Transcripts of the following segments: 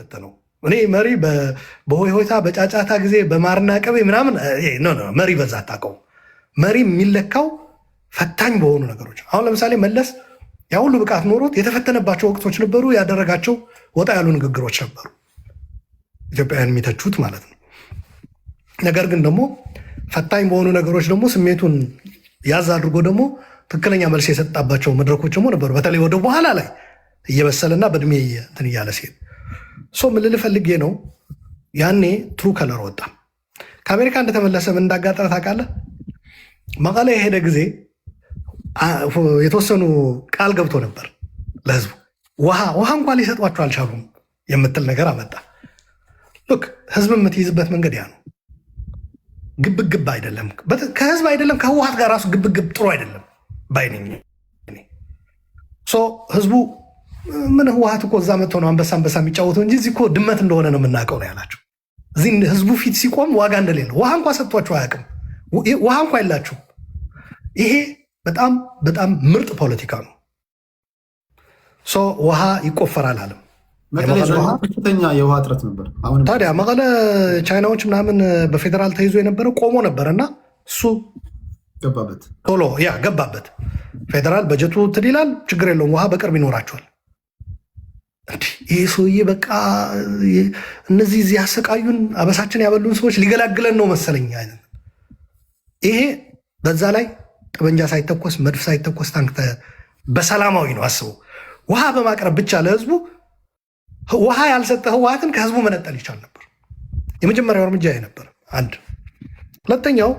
የሚፈተነው። እኔ መሪ በሆይሆይታ በጫጫታ ጊዜ በማርና ቅቤ ምናምን no no፣ መሪ በዛ አታውቀውም። መሪ የሚለካው ፈታኝ በሆኑ ነገሮች። አሁን ለምሳሌ መለስ ያ ሁሉ ብቃት ኖሮት የተፈተነባቸው ወቅቶች ነበሩ። ያደረጋቸው ወጣ ያሉ ንግግሮች ነበሩ፣ ኢትዮጵያውያን የሚተቹት ማለት ነው። ነገር ግን ደግሞ ፈታኝ በሆኑ ነገሮች ደግሞ ስሜቱን ያዝ አድርጎ ደግሞ ትክክለኛ መልስ የሰጣባቸው መድረኮች ደግሞ ነበሩ። በተለይ ወደ በኋላ ላይ እየበሰለና በእድሜ እንትን እያለ ሲሄድ። So ምን ልል ፈልጌ ነው፣ ያኔ true color ወጣ። ከአሜሪካ እንደተመለሰ ምን እንዳጋጠመ ታውቃለህ? መቀለ የሄደ ጊዜ የተወሰኑ ቃል ገብቶ ነበር ለህዝቡ። ውሃ እንኳን ሊሰጧቸው አልቻሉም የምትል ነገር አመጣ። Look፣ ህዝብ የምትይዝበት መንገድ ያ ነው። ግብግብ አይደለም፣ ከህዝብ አይደለም፣ ከህወሓት ጋር ራሱ ግብግብ ጥሩ አይደለም ባይ ነኝ። So ህዝቡ ምን ህወሓት እኮ እዛ መጥቶ ነው አንበሳ አንበሳ የሚጫወተው እንጂ እዚህ እኮ ድመት እንደሆነ ነው የምናውቀው ነው ያላቸው። እዚህ ህዝቡ ፊት ሲቆም ዋጋ እንደሌለው፣ ውሃ እንኳ ሰጥቷቸው አያውቅም። ውሃ እንኳ የላችሁም። ይሄ በጣም በጣም ምርጥ ፖለቲካ ነው። So ውሃ ይቆፈራል አለም። መቀሌ ከፍተኛ የውሃ እጥረት ነበር። አሁንም። ታዲያ መቀለ ቻይናዎች ምናምን በፌዴራል ተይዞ የነበረው ቆሞ ነበር እና እሱ ገባበት። ቶሎ ያ ገባበት። ፌዴራል በጀቱ እንትን ይላል፣ ችግር የለውም፣ ውሃ በቅርብ ይኖራቸዋል። እንዲህ ይህ ሰውዬ በቃ እነዚህ እዚህ ያሰቃዩን አበሳችን ያበሉን ሰዎች ሊገላግለን ነው መሰለኝ አይነት። ይሄ በዛ ላይ ጠመንጃ ሳይተኮስ፣ መድፍ ሳይተኮስ፣ ታንክ በሰላማዊ ነው አስበው፣ ውሃ በማቅረብ ብቻ ለህዝቡ ውሃ ያልሰጠ ህወሓትን ከህዝቡ መነጠል ይቻል ነበር። የመጀመሪያው እርምጃ ይሄ ነበር። አንድ። ሁለተኛው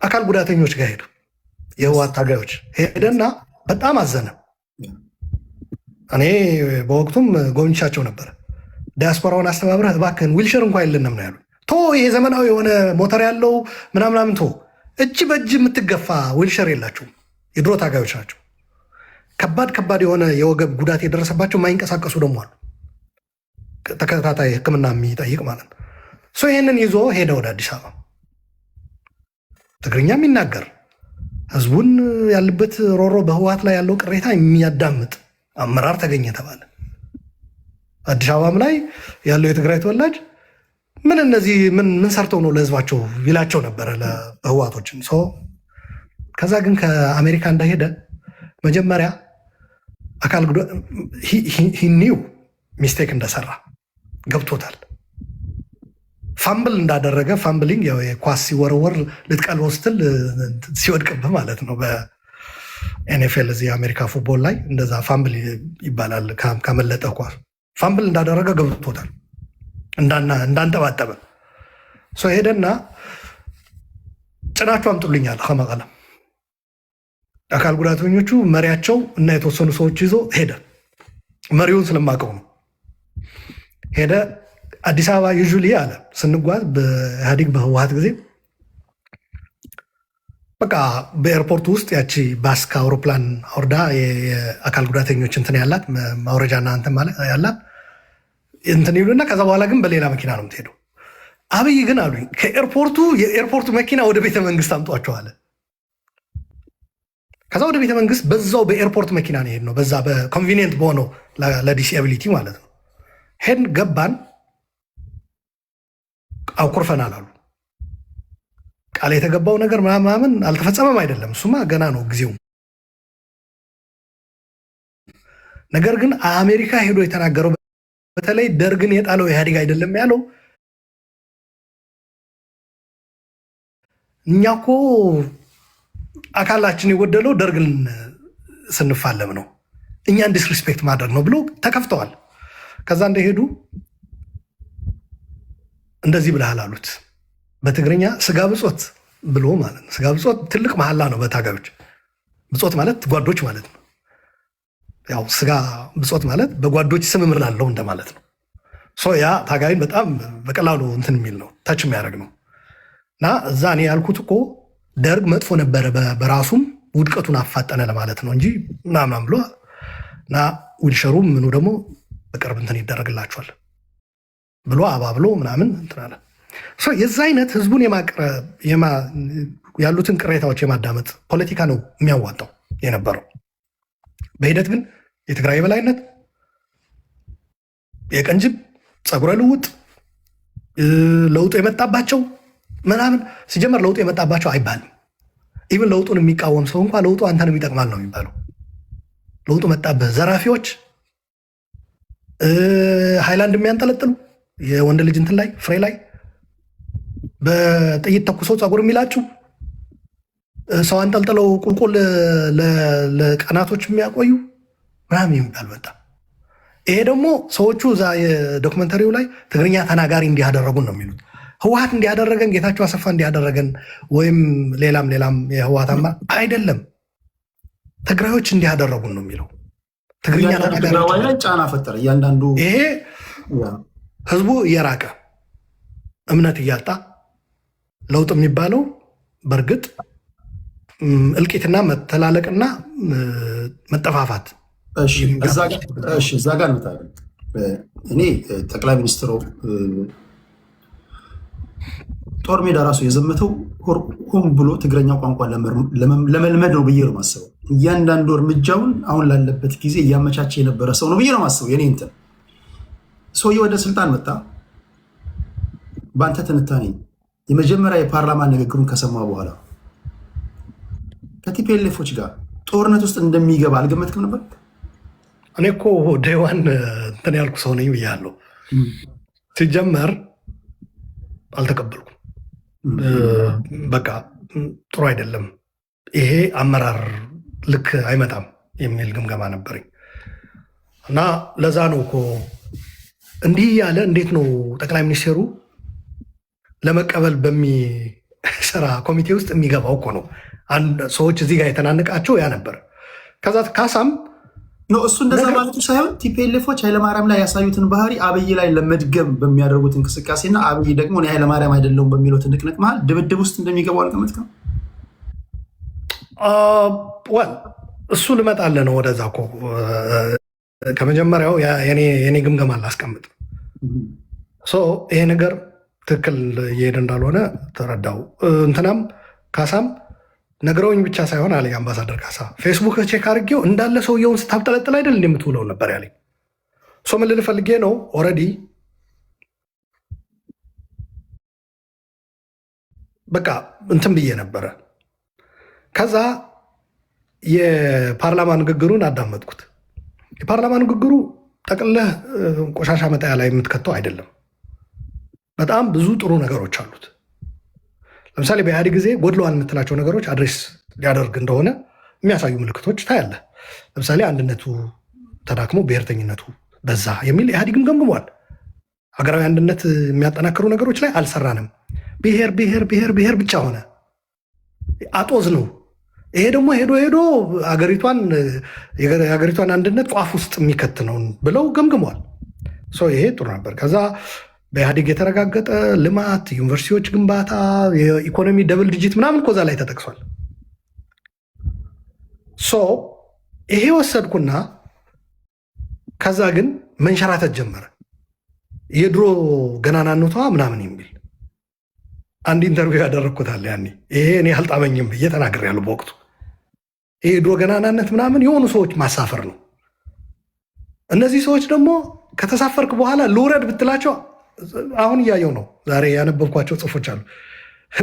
አካል ጉዳተኞች ጋር ሄዱ። የህወሓት ታጋዮች ሄደና በጣም አዘነ። እኔ በወቅቱም ጎብኝቻቸው ነበር። ዲያስፖራውን አስተባብረህ እባክህን ዊልቸር እንኳ የለንም ነው ያሉ። ቶ ይሄ ዘመናዊ የሆነ ሞተር ያለው ምናምናምን ቶ እጅ በእጅ የምትገፋ ዊልቸር የላቸውም። የድሮ ታጋዮች ናቸው። ከባድ ከባድ የሆነ የወገብ ጉዳት የደረሰባቸው የማይንቀሳቀሱ ደግሞ አሉ። ተከታታይ ሕክምና የሚጠይቅ ማለት ነው። So ይህንን ይዞ ሄደ ወደ አዲስ አበባ። ትግርኛ የሚናገር፣ ህዝቡን ያለበት ሮሮ፣ በህወሓት ላይ ያለው ቅሬታ የሚያዳምጥ አመራር ተገኘ ተባለ። አዲስ አበባም ላይ ያለው የትግራይ ተወላጅ ምን እነዚህ ምን ምን ሰርተው ነው ለህዝባቸው ይላቸው ነበረ ለህወሓቶችን። So ከዛ ግን ከአሜሪካ እንደሄደ መጀመሪያ አካል knew mistake እንደሰራ ገብቶታል። Fumble እንዳደረገ፣ fumbling ያው የኳስ ሲወረወር ልትቀልበው ስትል ሲወድቅብህ ማለት ነው። በ NFL እዚህ የአሜሪካ football ላይ እንደዛ fumble ይባላል። ካመለጠ ኳስ fumble እንዳደረገ ገብቶታል፣ እንዳንጠባጠበ። So ሄደና ጭናችሁ አምጡልኛል ከመቀለ። አካል ጉዳተኞቹ መሪያቸው እና የተወሰኑ ሰዎች ይዞ ሄደ። መሪውን ስለማውቀው ነው። ሄደ አዲስ አበባ። Usually አለ ስንጓዝ በኢህአዴግ በህወሓት ጊዜ በቃ በ airport ኡ ውስጥ ያቺ ባስ ከአውሮፕላን አውርዳ የአካል ጉዳተኞች እንትን ያላት ማውረጃና እንትን ማለት ያላት እንትን ይሉና ከዛ በኋላ ግን በሌላ መኪና ነው የምትሄደው። አብይ ግን አሉኝ ከ airport ኡ የ airport ኡ መኪና ወደ ቤተ መንግስት አምጧቸው አለ። ከዛ ወደ ቤተ መንግስት በዛው በ airport መኪና ነው የሄድነው። በዛ በ convenient በሆነው ለ disability ማለት ነው። ሄድን፣ ገባን፣ አኩርፈናል አሉ። ቃል የተገባው ነገር ምናምን አልተፈጸመም አይደለም፣ እሱማ ገና ነው ጊዜው። ነገር ግን አሜሪካ ሄዶ የተናገረው፣ በተለይ ደርግን የጣለው ኢህአዴግ አይደለም ያለው፣ እኛ እኮ አካላችን የጎደለው ደርግን ስንፋለም ነው፣ እኛን disrespect ማድረግ ነው ብሎ ተከፍተዋል። ከዛ እንደሄዱ እንደዚህ ብለሃል አሉት። በትግርኛ ስጋ ብጾት ብሎ ማለት ነው። ስጋ ብጾት ትልቅ መሐላ ነው በታጋዮች። ብጾት ማለት ጓዶች ማለት ነው። ያው ስጋ ብጾት ማለት በጓዶች ስም እምላለሁ እንደማለት ነው። So ያ ታጋይን በጣም በቀላሉ እንትን የሚል ነው፣ touch የሚያደርግ ነው። እና እዛ እኔ ያልኩት እኮ ደርግ መጥፎ ነበረ፣ በራሱም ውድቀቱን አፋጠነ ለማለት ነው እንጂ ምናምናም ብሎ እና ዊልሸሩ ምኑ ደግሞ በቅርብ እንትን ይደረግላቸዋል ብሎ አባብሎ ምናምን እንትን አለ። So የዛ አይነት ህዝቡን የማቅረብ፣ ያሉትን ቅሬታዎች የማዳመጥ ፖለቲካ ነው የሚያዋጣው የነበረው። በሂደት ግን የትግራይ የበላይነት የቀንጅብ ፀጉረ ልውጥ ለውጡ የመጣባቸው ምናምን፣ ሲጀመር ለውጡ የመጣባቸው አይባልም። Even ለውጡን የሚቃወም ሰው እንኳ ለውጡ አንተንም ይጠቅማል ነው የሚባለው። ለውጡ መጣብህ ዘራፊዎች፣ ሃይላንድ የሚያንጠለጥሉ፣ የወንድ ልጅ እንትን ላይ ፍሬ ላይ በጥይት ተኩሰው ፀጉር የሚላጩ፣ ሰው አንጠልጥለው ቁልቁል ለቀናቶች የሚያቆዩ ምናምን የሚባል መጣ። ይሄ ደግሞ ሰዎቹ እዛ የ documentary ው ላይ ትግርኛ ተናጋሪ እንዲያደረጉን ነው የሚሉት። ህወሀት እንዲያደረገን፣ ጌታቸው አሰፋ እንዲያደረገን ወይም ሌላም ሌላም የህወሀት አመራር አይደለም፣ ትግራዮች እንዲያደረጉን ነው የሚለው። ትግርኛ ተናጋሪ ላይ ጫና ፈጠረ። እያንዳንዱ ይሄ ህዝቡ እየራቀ፣ እምነት እያጣ፣ ለውጥ የሚባለው በእርግጥ እልቂትና መተላለቅና መጠፋፋት። እዛ ጋር እንመጣለን። እኔ ጠቅላይ ሚኒስትሩ ጦር ሜዳ ራሱ የዘመተው ሆን ብሎ ትግረኛ ቋንቋ ለመልመድ ነው ብዬ ነው የማስበው። እያንዳንዱ እርምጃውን አሁን ላለበት ጊዜ እያመቻቸ የነበረ ሰው ነው ብዬ ነው የማስበው። የኔ እንትን ሰውዬ ወደ ስልጣን መጣ። በአንተ ትንታኔ የመጀመሪያ የፓርላማ ንግግሩን ከሰማ በኋላ ከ TPLF ኦች ጋር ጦርነት ውስጥ እንደሚገባ አልገመትክም ነበር? እኔ እኮ day one እንትን ያልኩ ሰው ነኝ ብያለሁ። ሲጀመር አልተቀበልኩም። በቃ ጥሩ አይደለም፣ ይሄ አመራር ልክ አይመጣም የሚል ግምገማ ነበረኝ። እና ለዛ ነው እኮ እንዲህ እያለ እንዴት ነው ጠቅላይ ሚኒስቴሩ ለመቀበል በሚሰራ ኮሚቴ ውስጥ የሚገባው እኮ ነው። ሰዎች እዚህ ጋር የተናነቃቸው ያ ነበር። ከዛ ካሳም እሱ እንደዛ ማለቱ ሳይሆን TPLF ኦች ኃይለማርያም ላይ ያሳዩትን ባህሪ አብይ ላይ ለመድገም በሚያደርጉት እንቅስቃሴና አብይ ደግሞ እኔ ኃይለማርያም አይደለሁም በሚለው ትንቅንቅ መሀል ድብድብ ውስጥ እንደሚገባው አልገመትክም? Well፣ እሱ ልመጣልህ ነው ወደዛ እኮ። ከመጀመሪያው የኔ ግምገማ ላስቀምጥ። ይሄ ነገር ትክክል እየሄደ እንዳልሆነ ተረዳው። እንትናም ካሳም ነግረውኝ ብቻ ሳይሆን አለኝ፣ አምባሳደር ካሳ Facebook check አድርጌው እንዳለ ሰውየውን ስታብጠለጥል አይደል እንደምትውለው ነበር ያለኝ። So ምን ልል ፈልጌ ነው፣ already በቃ እንትን ብዬ ነበረ። ከዛ የፓርላማ ንግግሩን አዳመጥኩት። የፓርላማ ንግግሩ ጠቅልለህ ቆሻሻ መጣያ ላይ የምትከተው አይደለም። በጣም ብዙ ጥሩ ነገሮች አሉት። ለምሳሌ በኢህአዴግ ጊዜ ጎድለዋል የምትላቸው ነገሮች address ሊያደርግ እንደሆነ የሚያሳዩ ምልክቶች ታያለህ። ለምሳሌ አንድነቱ ተዳክሞ ብሔርተኝነቱ በዛ የሚል ኢህአዴግም ገምግሟል። ሀገራዊ አንድነት የሚያጠናክሩ ነገሮች ላይ አልሰራንም። ብሔር ብሔር ብሔር ብሔር ብቻ ሆነ፣ አጦዝ ነው። ይሄ ደግሞ ሄዶ ሄዶ የሀገሪቷን አንድነት ቋፍ ውስጥ የሚከት ነው ብለው ገምግሟል። ይሄ ጥሩ ነበር። ከዛ በኢህአዴግ የተረጋገጠ ልማት፣ ዩኒቨርሲቲዎች ግንባታ፣ የኢኮኖሚ double digit ምናምን እኮ እዛ ላይ ተጠቅሷል። So ይሄ ወሰድኩና ከዛ ግን መንሸራተት ጀመረ። የድሮ ገናናነቷ ምናምን የሚል አንድ interview ያደረግኩታል ያኔ። ይሄ እኔ አልጣመኝም ብዬ ተናግሬያለሁ በወቅቱ። ይሄ የድሮ ገናናነት ምናምን የሆኑ ሰዎች ማሳፈር ነው። እነዚህ ሰዎች ደግሞ ከተሳፈርክ በኋላ ልውረድ ብትላቸው፣ አሁን እያየው ነው። ዛሬ ያነበብኳቸው ጽሁፎች አሉ።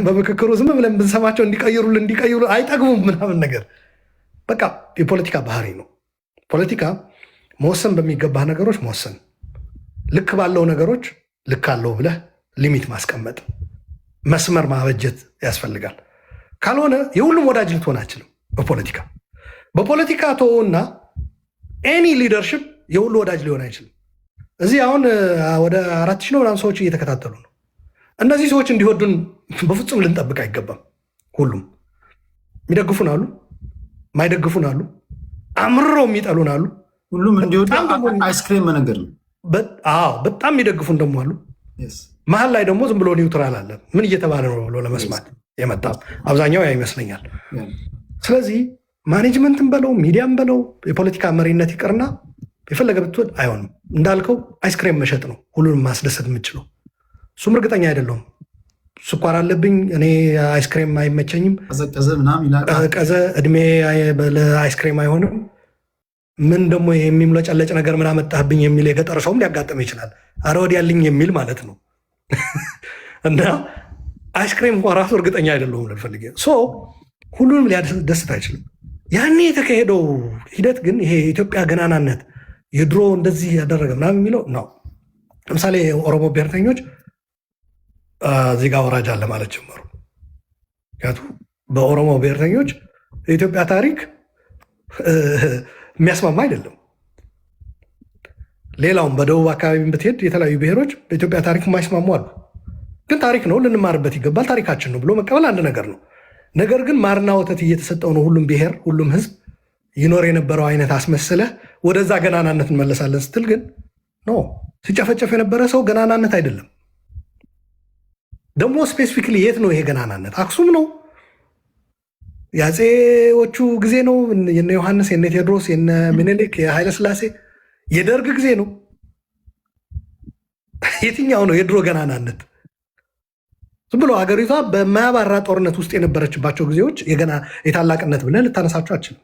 በምክክሩ ዝም ብለን ብንሰማቸው እንዲቀይሩልን እንዲቀይሩ አይጠግቡም ምናምን ነገር። በቃ የፖለቲካ ባህሪ ነው። ፖለቲካ መወሰን በሚገባህ ነገሮች መወሰን፣ ልክ ባለው ነገሮች ልክ አለው ብለህ limit ማስቀመጥ፣ መስመር ማበጀት ያስፈልጋል። ካልሆነ የሁሉም ወዳጅ ልትሆን አትችልም። በፖለቲካ ተወውና any leadership የሁሉ ወዳጅ ሊሆን አይችልም። እዚህ አሁን ወደ 4,000 ነው ምናምን ሰዎች እየተከታተሉ ነው። እነዚህ ሰዎች እንዲወዱን በፍጹም ልንጠብቅ አይገባም። ሁሉም የሚደግፉን አሉ፣ የማይደግፉን አሉ፣ አምርረው የሚጠሉን አሉ። ሁሉም እንዲወዱ አይስክሬም መነገር ነው። አዎ፣ በጣም የሚደግፉን ደግሞ አሉ። መሀል ላይ ደግሞ ዝም ብሎ neutral አለ። ምን እየተባለ ነው ብሎ ለመስማት የመጣ አብዛኛው ያ ይመስለኛል። ስለዚህ management ን በለው ሚዲያም በለው የፖለቲካ መሪነት ይቅርና የፈለገ ብትወድ አይሆንም። እንዳልከው አይስክሬም መሸጥ ነው ሁሉንም ማስደሰት የምችለው። እሱም እርግጠኛ አይደለሁም። ስኳር አለብኝ እኔ፣ አይስክሬም አይመቸኝም። ቀዘቀዘ ምናምን ይላል። ቀዘቀዘ፣ እድሜ ለአይስክሬም አይሆንም። ምን ደግሞ የሚምለጨለጭ ነገር ምን አመጣህብኝ የሚል የገጠር ሰውም ሊያጋጥም ይችላል። አረ ወዲያልኝ የሚል ማለት ነው። እና አይስክሬም እንኳን ራሱ እርግጠኛ አይደለሁም ልል ፈልጌ፣ so ሁሉንም ሊያስደስት አይችልም። ያኔ የተካሄደው ሂደት ግን ይሄ የኢትዮጵያ ገናናነት የድሮ እንደዚህ ያደረገ ምናምን የሚለው ነው። ለምሳሌ የኦሮሞ ብሔርተኞች እዚህ ጋር ወራጅ አለ ማለት ጀመሩ። ምክንያቱ በኦሮሞ ብሔርተኞች የኢትዮጵያ ታሪክ የሚያስማማ አይደለም። ሌላውም በደቡብ አካባቢ ብትሄድ የተለያዩ ብሔሮች በኢትዮጵያ ታሪክ የማይስማሙ አሉ። ግን ታሪክ ነው፣ ልንማርበት ይገባል፣ ታሪካችን ነው ብሎ መቀበል አንድ ነገር ነው። ነገር ግን ማርና ወተት እየተሰጠው ነው ሁሉም ብሔር፣ ሁሉም ህዝብ ይኖር የነበረው አይነት አስመስለህ ወደዛ ገናናነት እንመለሳለን ስትል ግን no፣ ሲጨፈጨፍ የነበረ ሰው ገናናነት አይደለም። ደግሞ specifically የት ነው ይሄ ገናናነት? አክሱም ነው? የአፄዎቹ ጊዜ ነው? የነ ዮሐንስ፣ የነ ቴዎድሮስ፣ የነ ምኒልክ፣ የኃይለ ስላሴ፣ የደርግ ጊዜ ነው? የትኛው ነው የድሮ ገናናነት? ዝም ብሎ ሀገሪቷ በማያባራ ጦርነት ውስጥ የነበረችባቸው ጊዜዎች የገና የታላቅነት ብለህ ልታነሳቸው አትችልም።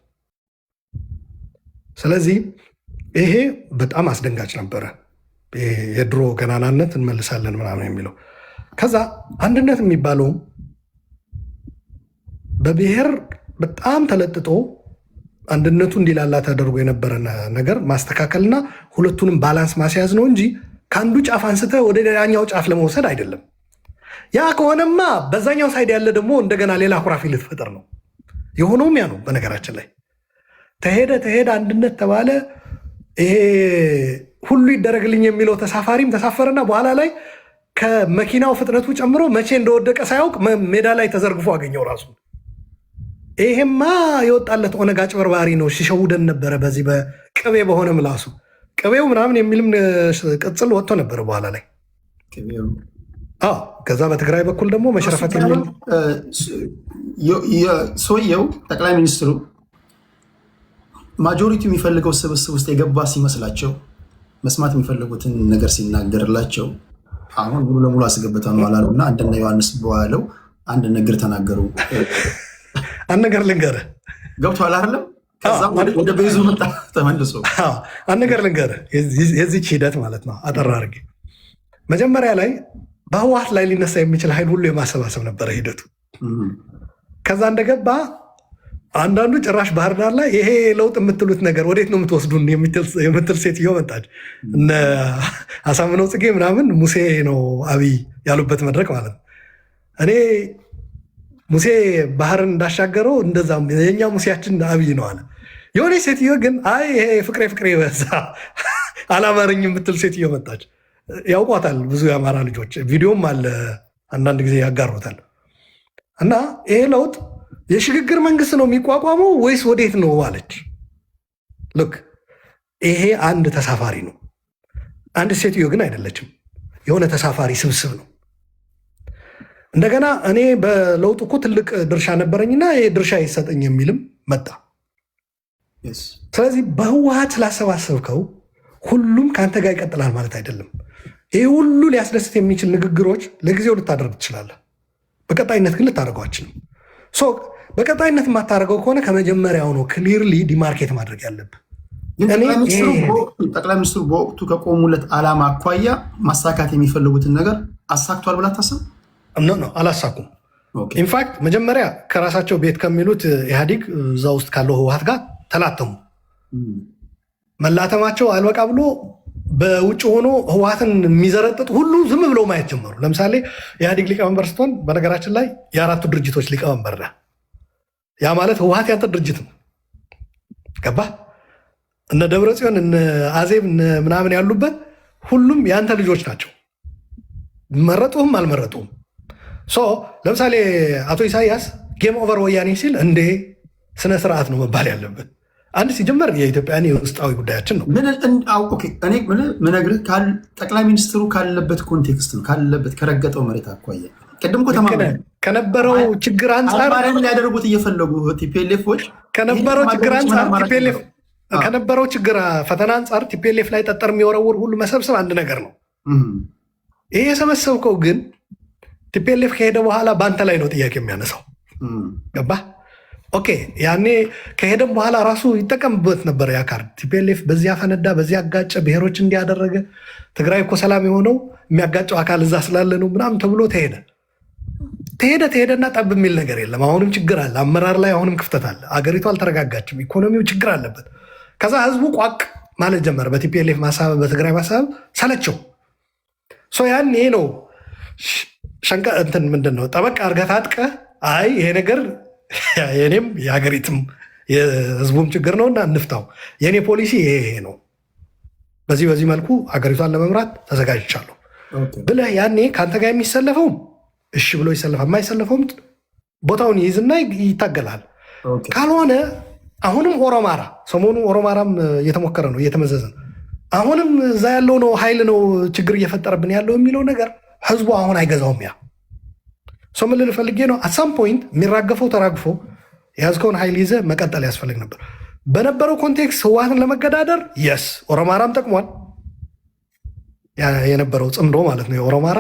ስለዚህ ይሄ በጣም አስደንጋጭ ነበረ። ይሄ የድሮ ገናናነት እንመልሳለን ምናምን የሚለው። ከዛ አንድነት የሚባለውም በብሔር በጣም ተለጥጦ አንድነቱ እንዲላላ ተደርጎ የነበረ ነገር ማስተካከልና ሁለቱንም balance ማስያዝ ነው እንጂ ከአንዱ ጫፍ አንስተ ወደ ሌላኛው ጫፍ ለመውሰድ አይደለም። ያ ከሆነማ በዛኛው side ያለ ደግሞ እንደገና ሌላ ኩራፊ ልትፈጠር ነው። የሆነውም ያ ነው። በነገራችን ላይ ተሄደ ተሄደ፣ አንድነት ተባለ። ይሄ ሁሉ ይደረግልኝ የሚለው ተሳፋሪም ተሳፈረና በኋላ ላይ ከመኪናው ፍጥነቱ ጨምሮ መቼ እንደወደቀ ሳያውቅ ሜዳ ላይ ተዘርግፎ አገኘው ራሱ። ይሄማ የወጣለት ኦነግ አጭበርባሪ ነው፣ ሲሸውደን ነበረ በዚህ በቅቤ በሆነ ምላሱ፣ ቅቤው ምናምን የሚልም ቅጽል ወጥቶ ነበረ በኋላ ላይ። አዎ፣ ከዛ በትግራይ በኩል ደግሞ መሸረፈት የሚል። ሰውየው ጠቅላይ ሚኒስትሩ majority የሚፈልገው ስብስብ ውስጥ የገባ ሲመስላቸው መስማት የሚፈልጉትን ነገር ሲናገርላቸው አሁን ሙሉ ለሙሉ አስገብተነዋል አሉ እና አንደነ ዮሐንስ በዋለው አንድ ነገር ተናገሩ። አንድ ነገር ልንገርህ። ገብቶሃል አይደለም? ከዛ ወደ base ኡ መጣ ተመልሶ። አንድ ነገር ልንገርህ፣ የዚች ሂደት ማለት ነው። አጠር አድርጌ፣ መጀመሪያ ላይ በህወሓት ላይ ሊነሳ የሚችል ኃይል ሁሉ የማሰባሰብ ነበረ ሂደቱ። ከዛ እንደገባ አንዳንዱ ጭራሽ ባህር ዳር ላይ ይሄ ለውጥ የምትሉት ነገር ወዴት ነው የምትወስዱን የምትል ሴትዮ መጣች። እነ አሳምነው ጽጌ ምናምን ሙሴ ነው አብይ ያሉበት መድረክ ማለት ነው። እኔ ሙሴ ባህርን እንዳሻገረው እንደዛ የኛ ሙሴያችን አብይ ነው አለ። የሆነ ሴትዮ ግን አይ ይሄ ፍቅሬ ፍቅሬ በዛ አላማረኝ የምትል ሴትዮ መጣች። ያውቋታል ብዙ የአማራ ልጆች፣ ቪዲዮም አለ፣ አንዳንድ ጊዜ ያጋሩታል። እና ይሄ ለውጥ የሽግግር መንግስት ነው የሚቋቋመው ወይስ ወዴት ነው አለች። Look፣ ይሄ አንድ ተሳፋሪ ነው። አንድ ሴትዮ ግን አይደለችም። የሆነ ተሳፋሪ ስብስብ ነው። እንደገና እኔ በለውጡ እኮ ትልቅ ድርሻ ነበረኝና ይሄ ድርሻ ይሰጠኝ የሚልም መጣ። ስለዚህ በህወሓት ስላሰባሰብከው ሁሉም ከአንተ ጋር ይቀጥላል ማለት አይደለም። ይህ ሁሉ ሊያስደስት የሚችል ንግግሮች ለጊዜው ልታደርግ ትችላለህ። በቀጣይነት ግን ልታደርገው አትችልም። So በቀጣይነት የማታደርገው ከሆነ ከመጀመሪያው ነው clearly demarcate ማድረግ ያለብህ። ግን ጠቅላይ ሚኒስትሩ በወቅቱ ከቆሙለት ዓላማ አኳያ ማሳካት የሚፈልጉትን ነገር አሳክቷል ብላ ታስብ? No፣ አላሳኩም። In fact መጀመሪያ ከራሳቸው ቤት ከሚሉት ኢህአዲግ እዛ ውስጥ ካለው ህወሓት ጋር ተላተሙ። መላተማቸው አልበቃ ብሎ በውጭ ሆኖ ህወሓትን የሚዘረጥጥ ሁሉ ዝም ብለው ማየት ጀመሩ። ለምሳሌ የኢህአዴግ ሊቀመንበር ስትሆን በነገራችን ላይ የአራቱ ድርጅቶች ሊቀመንበር ነህ። ያ ማለት ህወሓት ያንተ ድርጅት ነው። ገባህ? እነ ደብረ ጽዮን፣ እነ አዜብ፣ እነ ምናምን ያሉበት ሁሉም ያንተ ልጆች ናቸው። መረጡህም አልመረጡህም። So ለምሳሌ አቶ ኢሳያስ game over ወያኔ ሲል እንዴ ስነ ስርዓት ነው መባል ያለበት። አንድ ሲጀመር የኢትዮጵያን የውስጣዊ ጉዳያችን ነው። እኔ ምነግርህ ጠቅላይ ሚኒስትሩ ካለበት context ነው፣ ካለበት ከረገጠው መሬት አኳያ። ቅድም እኮ ተማምነን ከነበረው ችግር አንጻር ሊያደርጉት እየፈለጉ TPLF ኦች ከነበረው ችግር ፈተና አንጻር TPLF ላይ ጠጠር የሚወረውር ሁሉ መሰብሰብ አንድ ነገር ነው። ይሄ የሰበሰብከው ግን TPLF ከሄደ በኋላ በአንተ ላይ ነው ጥያቄ የሚያነሳው። ገባህ? Okay፣ ያኔ ከሄደም በኋላ ራሱ ይጠቀምበት ነበር ያ ካርድ። TPLF በዚያ ፈነዳ፣ በዚያ አጋጨ፣ ብሔሮች እንዲያደረገ፣ ትግራይ እኮ ሰላም የሆነው የሚያጋጨው አካል እዛ ስላለ ነው ምናምን ተብሎ ተሄደ ተሄደ ተሄደና ጠብ የሚል ነገር የለም። አሁንም ችግር አለ። አመራር ላይ አሁንም ክፍተት አለ። አገሪቱ አልተረጋጋችም። ኢኮኖሚው ችግር አለበት። ከዛ ህዝቡ ቋቅ ማለት ጀመረ። በ TPLF ማሳበብ፣ በትግራይ ማሳበብ ሰለቸው። So ያኔ ነው ሸንቀ እንትን ምንድን ነው ጠበቅ አድርገህ ታጥቀህ አይ ይሄ ነገር የኔም የሀገሪትም የህዝቡም ችግር ነው እና እንፍታው፣ የእኔ ፖሊሲ ይሄ ይሄ ነው፣ በዚህ በዚህ መልኩ ሀገሪቷን ለመምራት ተዘጋጅቻለሁ ብለህ ያኔ ከአንተ ጋር የሚሰለፈውም እሺ ብሎ ይሰለፋል፣ የማይሰለፈውም ቦታውን ይይዝና ይታገላል። ካልሆነ አሁንም ኦሮማራ፣ ሰሞኑ ኦሮማራም እየተሞከረ ነው፣ እየተመዘዘ ነው። አሁንም እዛ ያለው ነው ኃይል ነው ችግር እየፈጠረብን ያለው የሚለው ነገር ህዝቡ አሁን አይገዛውም። ያ ሰው ምን ልል ፈልጌ ነው፣ at some point የሚራገፈው ተራግፎ የያዝከውን ኃይል ይዘህ መቀጠል ያስፈልግ ነበር። በነበረው context ህወሓትን ለመገዳደር yes ኦሮማራም ጠቅሟል። የነበረው ጽምዶ ማለት ነው። የኦሮማራ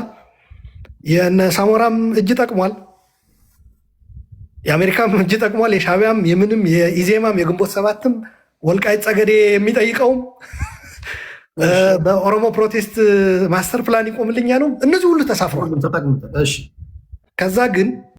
የነ ሳሞራም እጅ ጠቅሟል። የአሜሪካም እጅ ጠቅሟል። የሻቢያም የምንም የኢዜማም የግንቦት ሰባትም ወልቃይት ጸገዴ የሚጠይቀውም በኦሮሞ protest master plan ይቆምልኝ ያለው እነዚህ ሁሉ ተሳፍረዋል። ከዛ ግን